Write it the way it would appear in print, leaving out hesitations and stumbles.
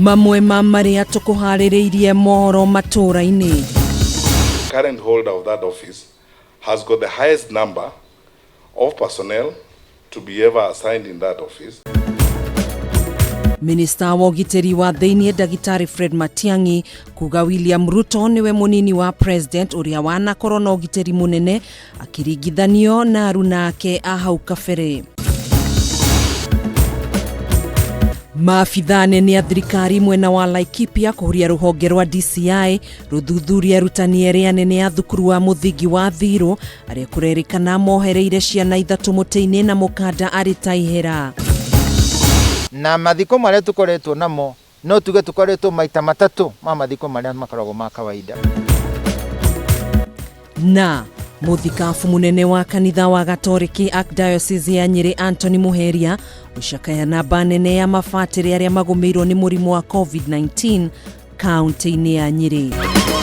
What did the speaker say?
Mamwe ma marĩa tũkũharĩrĩirie mohoro matũũra-inĩ. Current holder of that office has got the highest number of personnel to be ever assigned in that office. Minista wa ũgitĩri wa thĩinĩ ndagĩtarĩ Fred Matiang'i kuga William Ruto nĩwe mũnini wa president ũrĩa wanakorwo na ũgitĩri mũnene akĩringithanio na aruna ake a hau kabere. Maabithaa anene a thirikari mwena wa Laikipia kũhuria rũhonge rwa DCI rũthuthurie arutani erĩ anene a thukuru wa mũthingi wa Thirũ arĩa kũrerĩkana mohereire ciana ithatũ mũtĩ-inĩ na mũkanda arĩ ta ihera. Na mathiko marĩa tũkoretwo namo no tuge tũkoretwo maita matatũ ma mathiko marĩa makoragwo ma kawaida. Na mũthikabu mũnene wa kanitha wa gatoriki Archdiocese ya Nyĩrĩ Anthony Muheria gũcakaya namba nene ya mabatĩrĩ arĩa magũmĩirwo nĩ mũrimũ wa COVID-19 kaunti-inĩ ya Nyĩrĩ.